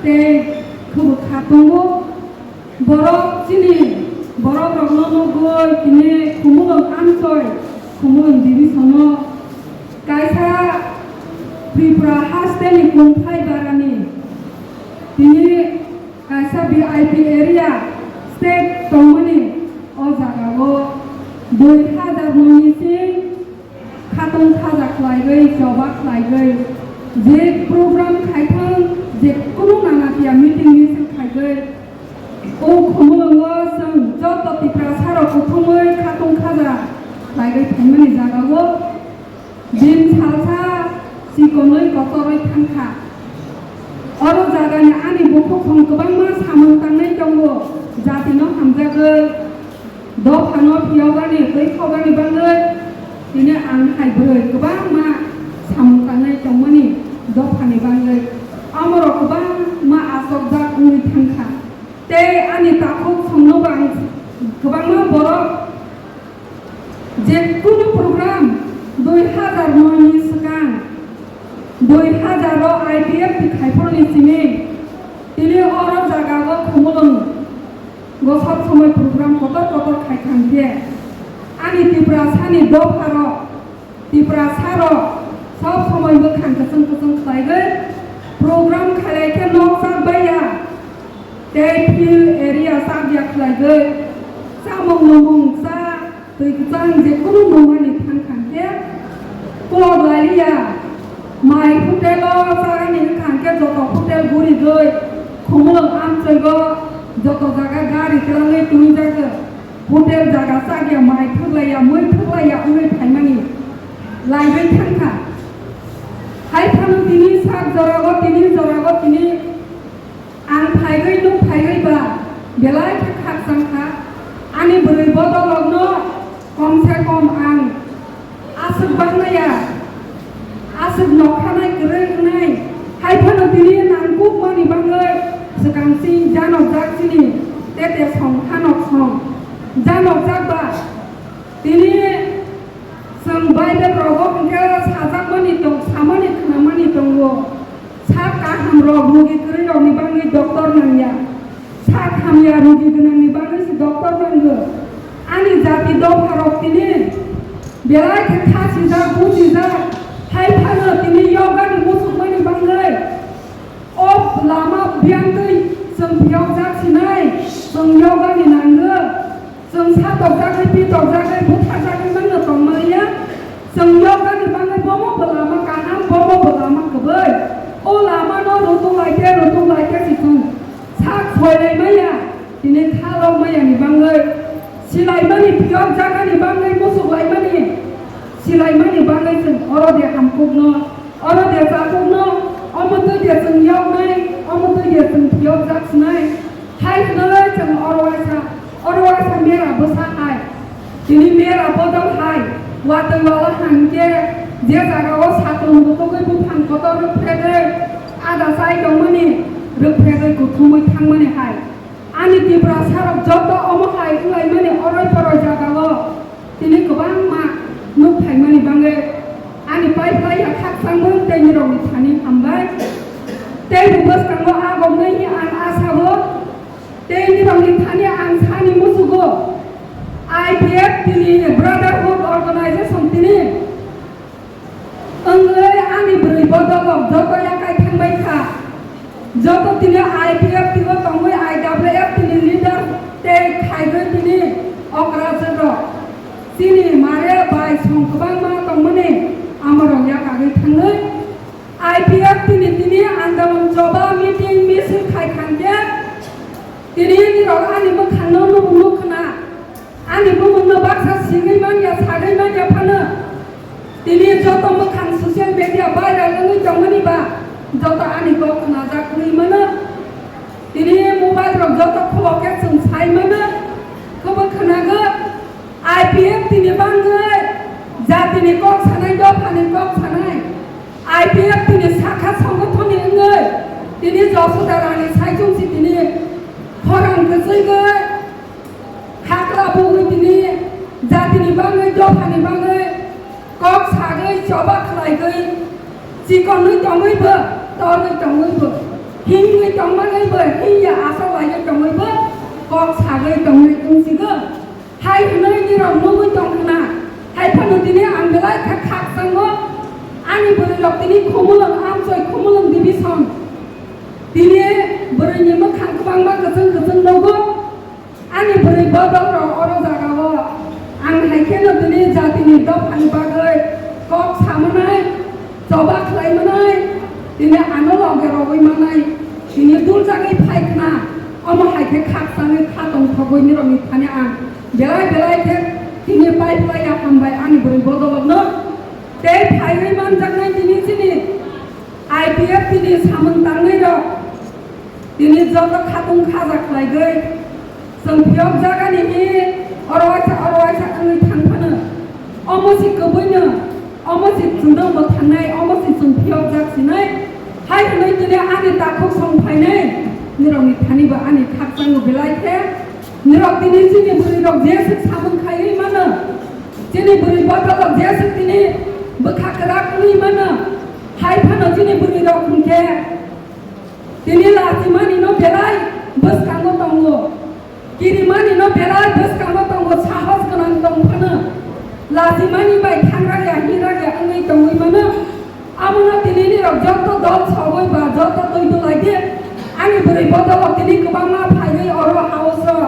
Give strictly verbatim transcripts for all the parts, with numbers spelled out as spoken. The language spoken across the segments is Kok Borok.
Tei khubuk kha tongo. Borok chini borok rokno nugwi tini Khumulwng amchoi, Khumulwng division-o kaisa Tripura hasteni kungphai barani tini kaisa V I P area state tongmani o jagao dui hajar noi ni sing khatong khaja khlaigwi, choba khlaigwi, je program khaithang, je kunu nana tiya meeting misil khaigwi, o Khumulwngo chwng joto Tiprasarok kuthumwi khatong khaja khlaigwi phaimani jagao din salsa chikonwi kotorwi thangkha. Oro jagani ani bukhuksong kwbangma samung tangnai tongo, jatino hamjagwi, dophano phiyogani, twi khogani bagwi tini ang hai bwrwi kwbangma samung tangnai tongmani dophani bagwi amorok kwbangma achokjak wngwi thangkha. Tei ani takhuk songnobo ang kwbangma borok je kunu program dui hajar noi ni swkang dui hajar o I P F T khaiphuruni simi tini oro jagao Khumulwng go sob somoi program kotor kotor khai thang khe ani Tiprasani dopharok, Tiprasarok sob somoi bwkhang kwchwng kwchwng khlaigwi program khailai khe nokjak baiya tei field area chakya khlaigwi chamung numung cha twi kwchang je kunu nungmani thang thang khe kok lailiya. Mai hotel o chagani wngkha hwnkhe joto hotel gurigwi Khumulwng amchoigo joto jaga gari twlangwi twijakgo. Hotel jaga chakya mai thwklaiya mui thwklaiya wngwi phaimani laigwi thangkha. Hai phano tini sak jorago tini jorago tini Ang phaigwi nuk phaigwi ba belai khe khakchang kha. Ani bwrwi bodolokno kom se kom ang aswk bangnaya, aswk nokhanai kwrwi wngnai. Hai phano tini nangkukmani bagwi swkang chini janokjak chini tete song hanok song janokjak ba. Tini chwng Bible rogo hwnkhe sajakmani tong, samani khnamani tongo. Sak kaham rok rugi kwrwi rokni bagwi doctor nangya. Sak hamya rugi gwnangni bagwi se doctor nango. Ani jati dopha rok tini belai khe kha sijak, bujijak. Hai phano tini yogani muchukmani bagwi o lama biyangtwi chwng phiyokjak sinai, chwng yogani nango. Chwng satokjagwi, pitokjagwi, butharjagwi mano tongmaliya. Chwng yoknani bagwi bomo bo lama kaham, bomo bo lama kwbwi. O lamano rutung lai khe, rutung lai khe se chwng sak soilai maya, tini kha lok mayani bagwi, silaimani phiyokjakani bagwi, musuklaimani silaimani bagwi chwng oro de hamkukno, oro de chakukno, omo twi de chwng yoknai, omo twi de chwng phiyokjak sinai. Hai hwnwi chwng oro waisa, oro waisa mera bwsa hai. Tini mera bodol hai, watwi wala hwn khe je jagao satung butugwi buphang kotor rwphregwi ada chai tongmani rwphregwi kuthumwi thangmani hai. Ani Tiprasarok joto omo hai wnglaimani oroi poroi jagao. Tini kwbangma nuk phaimani bagwi ani pai phlai ya khakchangmung tei nirokni thani hambai. Tei bo bwskango agomnai hi ang asao tei nirokni thani ang sani musugo. I P F tini Brotherhood Organization tini wngwi ani bwrwi bodolrok joto yakai thangbai kha. Joto tini I P F T o tongwi I W F tini leader tei khaigwi tini okrajwk rok. Chini mare bai song kwbangma tongmani amorok yakagwi thangwi I P F tini tini andolon choba meeting misil khai khangkhe tini nirok ani mwkhangno nukung nuk khna. Ani bumungno baksa singwi manya, sagwi manya phano. Tini joto mwkhang social media viral wngwi tongmani ba, joto ani kok khnajak wngwi mano. Tini mobile rok joto khulok khe chwng sai mano, khobo khnago. I P F T ni bangwi jatini kok sanai, dophani kok sanai, I P F T ni sakha songothoni wngwi tini Josoda Rani saichung si tini khorang kwchwigwi Hakla bugwi tini jatini bagwi, dophani bagwi kok sagwi, choba khlaigwi, chikonwi tongwibo, torwi tongwibo, himwi tongmani bo hiya asok laiwi tongwi bo kok sagwi tongwi wngsigo. Hai hwnwi nirok nugwi tongkhna. Hai phano tini ang belai khe khakchango. Ani bwrwirok tini Khumulwng amchoi Khumulwng division. Tini bwrwini mwkhang kwbangma kwchwng kwchwng nugo. Ani bwrwi bodol rok oro jaga o ang hai kheno tini jatini dophani bagwi kok samanai, choba khlai manai, tini ano loge rogwi manai, tini dul jagwi phai khna, omo hai khe khakchangwi kha tongthogwi nirokni thani ang belai belai khe tini pai phlai ya hambai ani bwrwi bodolokno. Tei phaiwi manjaknai tini chini I P F tini samung tangnai rok. Tini joto khatung khaja khlaigwi, chwng phiyok jagani hi oro waisa, oro waisa wngwi thang phano. Omo si kwbwino, omo si chwngno mwthangnai, omo si chwng phiyok jak sinai. Hai hwnwi tini ani takhuk song phainai, nirokni thani bo ani khakchango belai khe. Nirok tini chini bwrwirok jeswk samung khaiwi mano, chini bwrwi bodolrok jeswk tini bwkha kwrak wngwi mano. Hai phano chini bwrwirok hwnkhe tini lachimani no belai bwskango tongo, kirimani no belai bwskango tongo, sahos gwnang tong phano lachimani bai thangragya hinragya wngwi tongwi mano. Abono tini nirok joto dol sogwi ba joto twi dulai di, ani bwrwi bodolrok tini kwbangma phaiwi oro house o.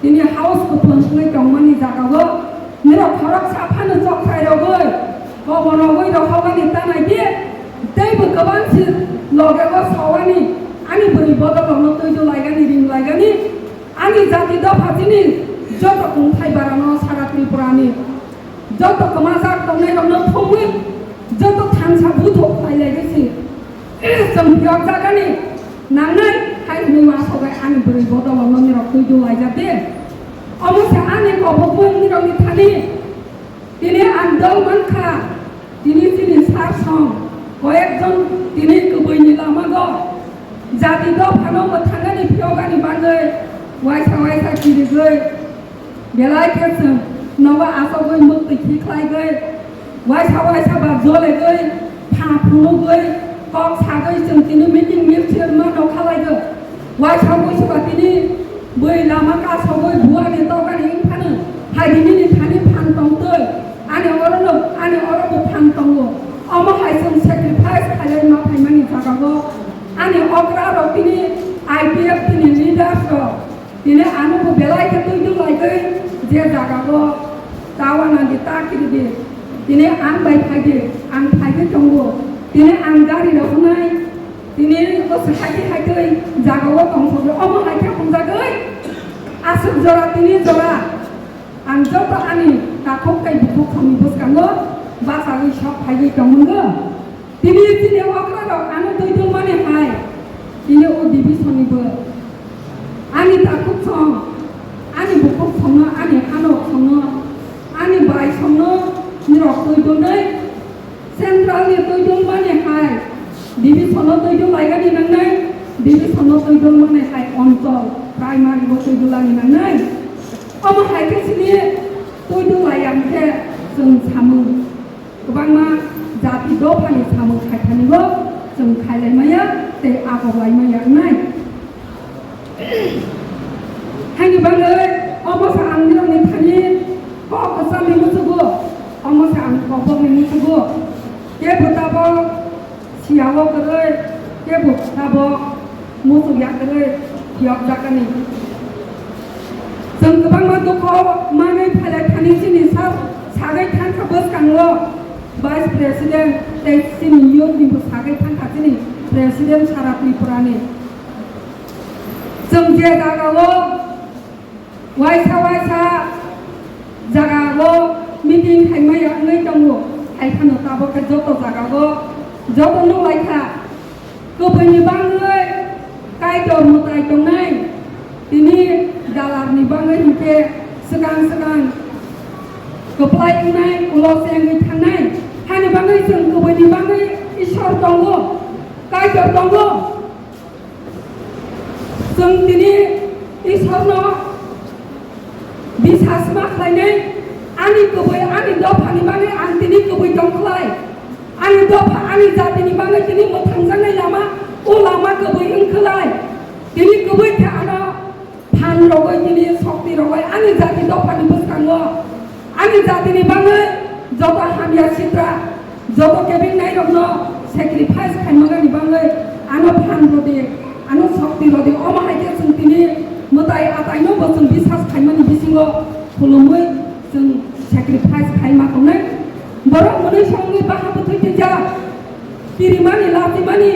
Tini house kwplwng wngwi tongmani jagao nirok khoroksa phano chokthai rogwi, kobo rogwi rohormani tanai di, teibo kwbang si logeo sowani ani bwrwi bodolrokno twido laigani, ring laigani, ani jati dopha chini joto kungthai barano sara Tripurani. Joto kwmajak tongnairokno thumwi joto thansa buthok khlai laigwi si. Chwng phiyok jagani nangnai hai hwnwi ma sobai ani bwrwi bodolrokno nirok twido laijak de. Omo se ani kobokboi nirokni thani. Tini ang dol mankha, tini chini sar song koyekjon tini kwbwini lamago jati dophano mwthangani phiyokani bagwi waisa waisa kirigwi. Belai khe chwng nogo achogwi mwktwi khi khlaigwi, waisa waisa ba jolegwi, pha phunugwi, kok sagwi chwng tini meeting misil mano khalaigo. Waisa waisa ba tini bwi lama kasogwi buani tokani wng phano, hai di nini thani phan tongtwi, ani orono, ani orobo phan tongo. Omo hai chwng sacrifice khailai ma phaimani jagao ani okra rok tini I P F tini leaders rok. Tini ano bo belai khe twi dwng laigwi je jagao ta wanadi ta kiridi. Tini ang bai phaidi, ang phaigwi tongo. Tini ang gari rok wngnai, tini bwswk haitwi haitwi jagao tongthogwi omo hai khe hwnjagwi aswk jora tini jora ang joto ani takhuk tei bukhuk songni bwskango bachagwi sok phaigwi tongmwngo. Tini chini okra rok ano twi dwngmani hai, tini o division ni bo ani takhuk song, ani bukhuk songno, ani hanok songno, ani bai songno nirok twi dwngnai, central ni twi dwngmani hai, division no twi dwng laigani nangnai, division no twi dwngmani hai onchol primary bo twi dwng lani nangnai. Omo hai khe chini twi dwng lai ang khe chwng samung. Kwbangma jati dophani samung khaithanibo chwng khailai maya tei agok lai maya wngnai. Haini bagwi omo sa ang nirokni thani kok kwcharni muchugo, omo sa ang kobokni muchugo. Kebo tabok siyao kwrwi, kebo tabok muchuk yakarwi phiyokjakani. Chwng kwbangma dukho manwi phailai thani chini sa-, sagwi thangkha bwskango Vice President tei chini youth ni bo sagwi thangkha chini President sara Tripura ni. Chwng je jagao Waisa waisa jagao meeting khaimaya wngwi tongo, hai phano tabuk khe joto jagao joto nuklaikha. Kubuni bangwi Kaitor mwtai tongnai, tini dalarni bangwi hinkhe swkang swkang kwplai wngnai, ulo se wngwi thangnai. Haini bangwi chwng kubuni bangwi Ishwar tongo, Kaitor tongo. Chwng tini Ishwarno bisas ma khlainai, ani kubui, ani dophani bagwi ang tini kubui tong khlai, ani dopha, ani jatini bagwi tini mwthangjaknai lama, o lama kubui wng khlai. Dophani bwskango ani jatini bagwi joto hamya sitra, joto kebengnairokno sacrifice khaimani bagwi ano phan rwdi, ano shokti rwdi. Omo hai khe chwng tini mwtai ataino bo chwng bisas khaimani bisingo khulumwi chwng sacrifice khaima tongnai. Borok mwnwi songwi baha bwthwi twijak, kirimani, latimani,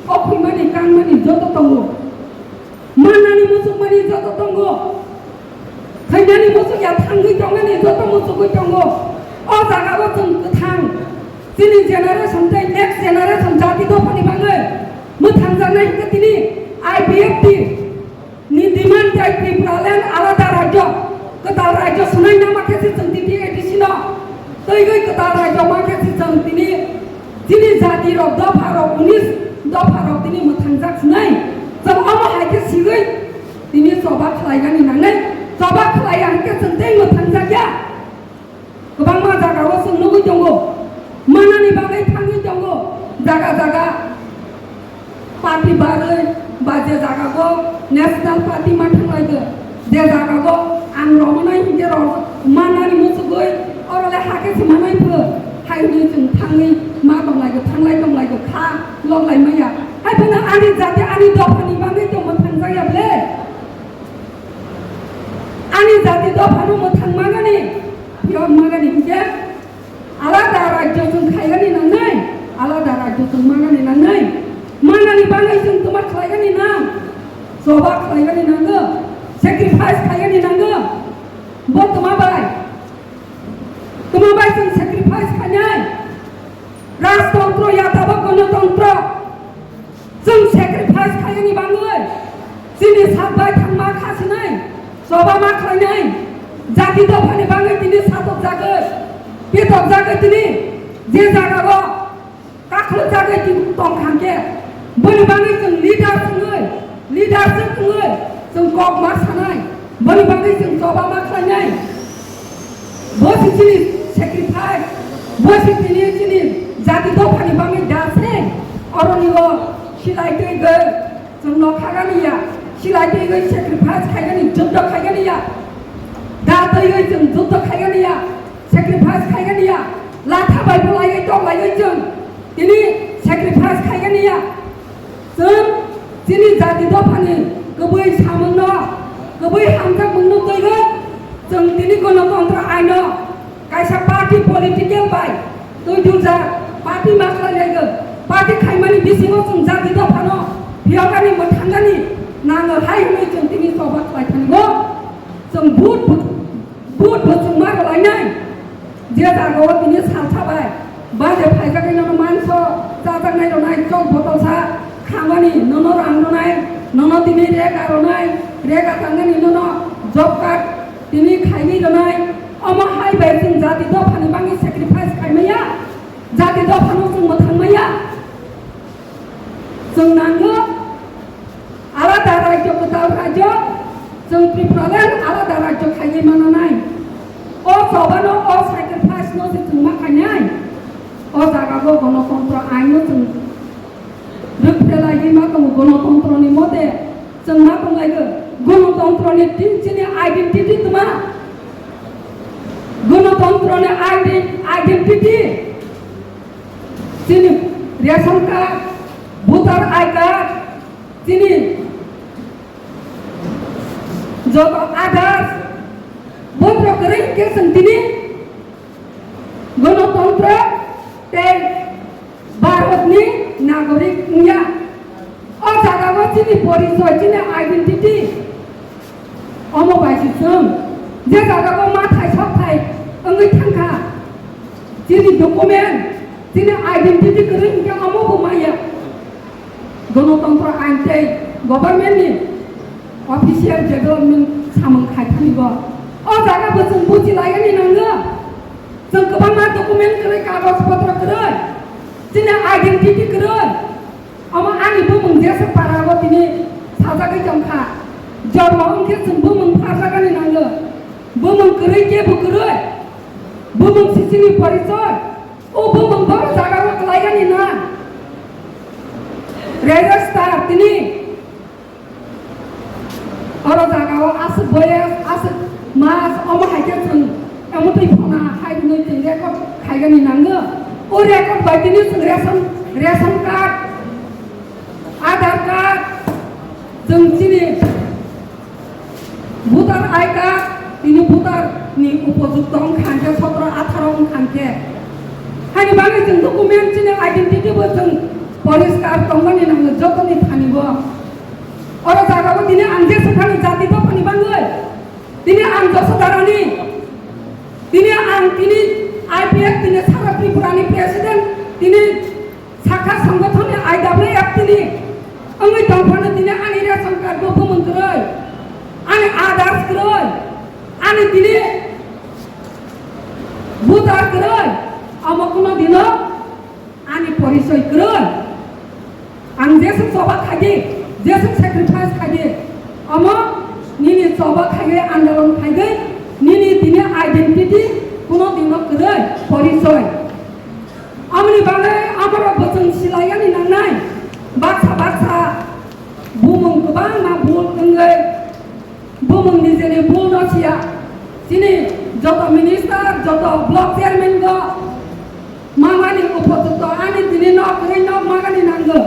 okhwimani, kangmani joto tongo. Mannani muchungmani joto tongo. Khainani muchung ya thangwi tongnani joto muchungwi tongo. O jagao chwng kwthang chini generation tei next generation jati dophani bagwi mwthangjaknai hwnkhe tini I P F T ni demand tei Tripura land alada rajyo, kwtal rajyo swnai nama khe se chwng tini A D C no twiwi kwtal rajyo ma khe se chwng tini chini jati rok dopha rok unis dopha rok tini mwthangjak swnai. Chwng omo hai khe sigwi tini choba khlaigani nangnai, choba khlaiya hwnkhe chwng tei mwthangjak ya. Kwbangma jagao chwng nugwi tongo, manani bagwi thangwi tongo, jaga jaga party barwi ba je jagao national party ma thanglaigo, je jagao ang romnai hinkhe rok manani muchugwi oro le hakhe se manai pho, hai hwnwi chwng thangwi ma tonglaigo, thanglai tonglaigo, kha loklai maya. Hai phano ani jati ani dophani bagwi tongma thangjakya ble? Ani jati dophano mwthang magani, phiyok magani hinkhe alada rajyo chwng khaigani nangnai, alada rajyo chwng magani nangnai. Manani bagwi chwng twma khlaigani nang, choba khlaigani nango, sacrifice khaigani nango. Bo twma bai? Twma bai chwng sacrifice khainai? Rajtantro ya tabok Ganatantro. Chwng sacrifice khaiyani bagwi chini sak bai thangma kha sinai, choba ma khlainai, jati dophani bagwi tini satokjagwi, petokjagwi tini je jagao kakhwlwkjagwi tini tongkha hwnkhe, boni bagwi chwng leader wngwi, leadership wngwi chwng kok ma sanai. Boni bagwi chwng choba ma khlainai. Bo se chini sacrifice, bo se tini chini jati dophani bagwi da se oroni o silai twi gwi chwng no khagani ya, silai twi gwi sacrifice khaigani, juddo khaigani ya. Da twi gwi chwng juddo khaigani ya, sacrifice khaigani ya. Latha bai bo laiwi tok laiwi chwng tini sacrifice khaigani ya. Chwng chini jati dophani kwbwi samungno, kwbwi hamjakmungno twiwi chwng tini Ganatantro aino kaisa party political bai twi duljak party ma khlai laigwi. Party khaimani bisingo chwng jati dophano phiyokani mwthangani nango hai hwnwi chwng tini choba khlai thani bo chwng vote Vote bo chwngma rwlainai, je jagao tini salsa bai, baje phaijagwi nono manso chajaknai rwnai, chok botolsa khamani, nono rang rwnai, nono tini rega rwnai, rega tangmani nono job card tini khaigwi rwnai, omo hai bai chwng jati dophani bagwi sacrifice khaimaya, jati dophano chwng mwthangmaya. Chwng nango alada rajyo, kwtal rajyo, chwng Tripura le alada rajyo khaiwi mananai. O chobano, o sacrifice no se chwng ma khainai. O jagao Ganatantro aino chwng rwkphelaiwi ma tongo, Ganatantro ni mote chwng ma tonglaio. Ganatantro ni tin chini identity twma. Ganatantro ni ide-, identity. Chini ration card, voter I card, chini joto Aadhaar, bopro kwrwi hwnkhe chwng tini Ganatantro tei Bharatni nagorik wngya. O jagao chini porichoy, chini identity, omo bai se chwng je jagao mathai sothai wngwi thangkha, chini document, chini identity kwrwi hwnkhe omo bo maya. Ganatantro ain tei government ni official development samung khai thani bo. O jaga bo chwng buji laiyani nango. Chwng kwbangma document kwrwi, kagoj potro kwrwi, chini identity kwrwi. Omo ani bumung jesa para o tini sajagwi tongkha. Jormo wngkhe chwng bumung pharjagani nango. Bumung kwrwi kebo kwrwi. Bumung sisini porichoy. O bumung bono jagao kwlaigani na. Register tini. Oro jagao aswk boyes, aswk Mas omo hai khe chwng omo twi phona hai hwnwi chwng record khaigani nango. O record bai tini chwng ration, ration card, Aadhaar card, chwng chini voter I D card, tini voter ni upojukto wngkha hwnkhe sotro atharo wngkha hwnkhe. Haini bagwi chwng document chini identity bo chwng poriskar tongmani nango jotoni thani bo. Oro jaga o tini ang je swkang jati dophani bagwi. Tini ang Josodarani, tini ang tini I P F tini Sara Tripurani president, tini sakha songothonni I W F tini wngwi tongphano tini ani ration card bo bumung kwrwi, ani Aadhaar kwrwi, ani tini voter kwrwi, omo kuno dino ani porichoi kwrwi. Ang jeswk choba khaidi, jeswk sacrifice khaidi, omo nini choba khaigwi, andolon khaigwi, nini tini identity kuno dino kwrwi, porichoi. Omoni bagwi amorok bo chwng silaiyani nangnai, baksa baksa bumung kwbangma bul wngwi, bumung nijeni bul no siya. Chini joto minister, joto block chairman go mamani upojukto ani tini nok kwrwi nok magani nango.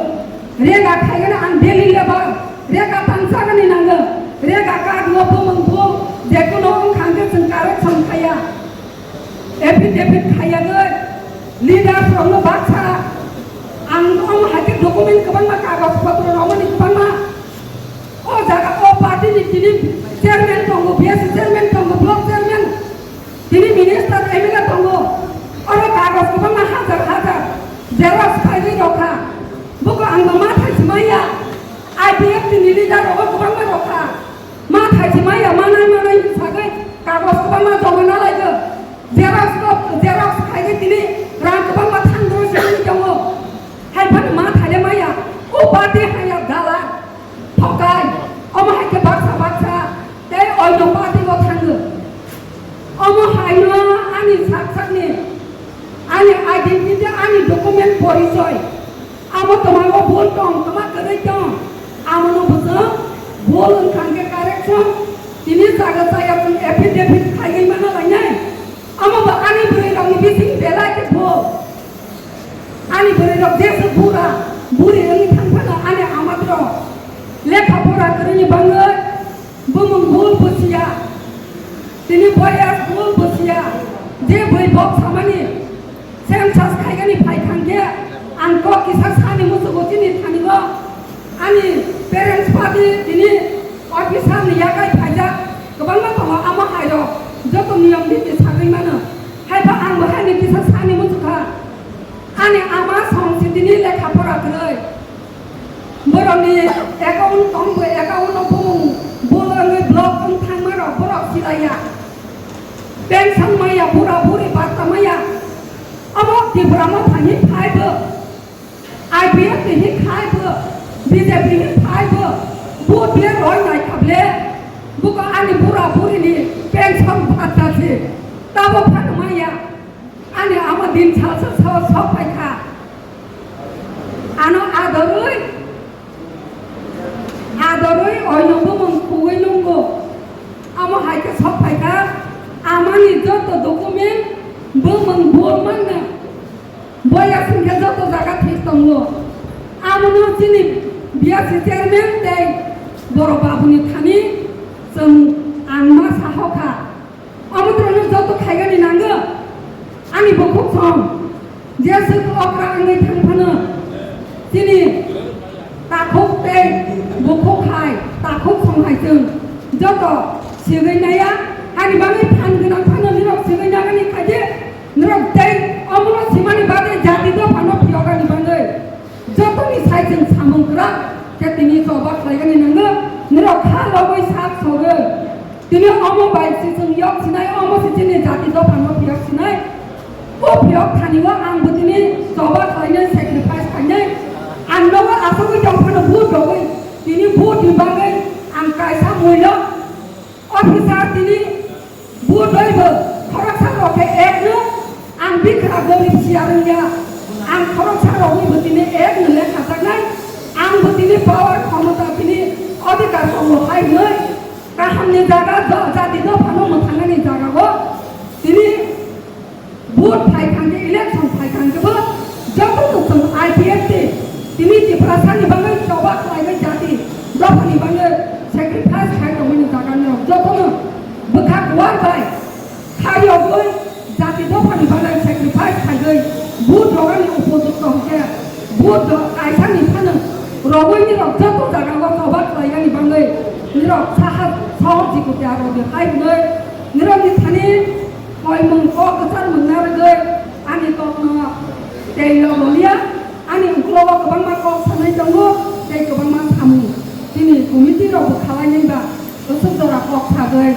Rega khaigani ang daily labour, rega tangsagani nango. Rega card o bumung bul jekuno wngkha hwnkhe chwng correction khaiya. Affidavit khaiyagwi leaders rokno baksa ang omo hai khe document kwbangma kagoj potro romani kwbangma. O jaga o party ni tini chairman tongo, B S C chairman tongo, block chairman, tini minister, M L A tongo. Oro kagoj kwbangma hajar hajar xerox khaigwi rokha. Buko ang bo ma thai si maya. I P F T ni leader rogo kwbangma rokha. Ma thai si maya, manai manai sagwi kagoj kwbangma joma na laigo. Xerox ko, xerox khaigwi tini rang kwbangma thang dro si tongo. Hai phano ma thai le maya. O party haya dala. Thokai, omo hai khe baksa baksa tei oino party-o thango. Omo haino ani sak sakni, ani identity, ani document porichoi. Amo twmango bul tong, twma kwrwi tong. Amono bwswng bul wngkha hwnkhe correction. Tini jaga chaya chwng affidavit khaiwi mana lainai. Omo bo ani bwrwi rokni bising belai khe bul. Ani bwrwi rok jesa bura, buri wngwi thang phano ani amat rok lekha pora kwrwini bangwi bumung bul bwsiya, tini boyas bul bwsiya, je bwi bok samani census khaigani phai thang khe ang kok kisa sani musugo chini thani o. Ani parents party tini officer ni yakai phaijak kwbangma tongo, amo hai rok joto niyom niti sagwi mano. Haiba ang bo haini kisa sani muchukha. Ani ama song si tini lekha pora kwrwi. Borokni account tong bo account no bumung bul wngwi block wng thangma rok borok silaiya. Pension maya, bura buri bata maya. Abo Tipra Motha ni phai bo. I P F T ni khai bo, B J P ni khai bo, vote le roi nai khable, buko ani bura buri ni pension bhatta se, tabo phano maya, ani ama din salsa sao sok pai kha. Ano adoroi, adoroi oino bumung khugui nungo, amo hai khe sok pai kha, amani joto document bumung bul manna. Boya singkhe joto jaga thik tongo. Amono chini B S C chairman tei borok babuni thani chwng ang ma sahokha. Omo twrwngno joto khaigani nango. Ani bukhuk song. Jeswk okra wngwi thang phano. Chini takhuk tei bukhuk hai, takhuk song hai chwng joto sigwi naiya. Ani bagwi phan gwnang phano nirok sigwi nagani khaide. Norok tei omono simani bagwi jati dophano phiyokani bagwi jotoni sai chwng samung kwrak khe tini choba khlaigani nango. Norok kha logwi sak sogwi tini omo bai si chwng yok sinai, omo si chini jati dophano phiyok sinai. O phiyok thani o ang bo tini choba khlainai, sacrifice khlainai. Ang nogo asogwi tong phano vote rogwi tini vote ni bagwi ang kaisa muilok. Officer tini budoi bo khoroksa rok khe ek no ang bikha gorib siya rwngya. Ang khoroksa rokni bo tini ek no lekha jaknai. Ang bo tini power khomota tini adhikar tongo hai hwnwi kaham Ni jaga jo-, jati dophano mwthangnani jaga o tini vote phai thangkhe, election phai thangkhe bo joto no chwng I P F T tini Tiprasani bagwi choba khlaiwi jati dophani bagwi sacrifice khai tongmani jaga nirok joto no bwkha kuwar bai khariyogwi jati dophani bagwi sacrifice khaiwi vote rogani upojukto hwnkhe vote rok kaisani phano rogwi nirok joto jaga o choba khlaigani bagwi nirok saha sohor jikoti arogwi hai hwnwi nirokni thani koimung kok kwchar mungna rwgwi ani kokno tei logolia ani uklogo kwbangma kok sanai tongo tei kwbangma samung chini committee rokbo khalainai ba kwchwk jora kok sagwi